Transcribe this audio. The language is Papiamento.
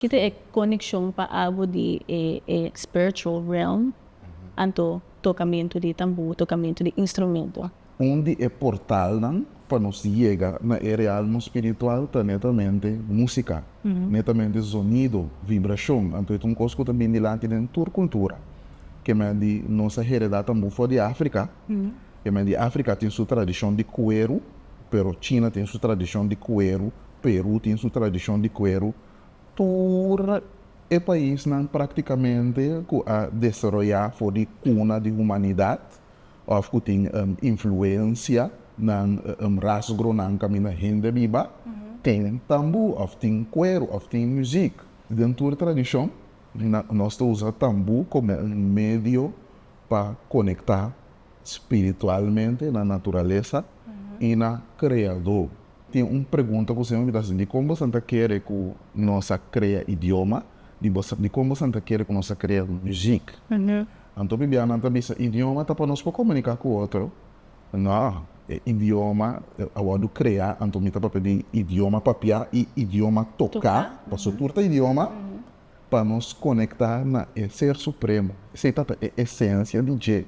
Kita e konekshon pa abo di e spiritual realm, anto tokamentu di tambú, tokamentu di instrumento? Un di e portalnan pa nos yega na e realmo spiritual ta netamente músika, netamente zonido, vibrashon. Anto e ta un kos ku ta bin dilanti den tur kultura. Ke men di nos a heredá tambú for di Afrika. Ke men di Afrika tin su tradishon di kueru, pero China tin su tradishon di kueru, Peru tin su tradishon di kueru. Tur e paisnan práktikamente ku a desaroyá for di kuna di humanidat òf ku tin influensia nan rasgronan kaminda hende biba, tin tambú òf tin kueru òf tin muzik. Den tur tradishon nos ta usa tambú komo un medio pa konektá spiritualmente na naturalesa i na Kreadó. Tin un pregunta ku semper mi ta hasi, dikon boso ta kere ku nos a krea idioma? Dikon boso ta kere ku nos a krea muzik? Anto bibianan ta bisa, idioma ta pa nos por komuniká ku otro. No, e idioma a wòrdu kreá, anto mi ta papia di idioma papiá i idioma toká, pasobra tur ta idioma, pa nos konektá na e Ser Supremo. Esei ta e esensia di dje.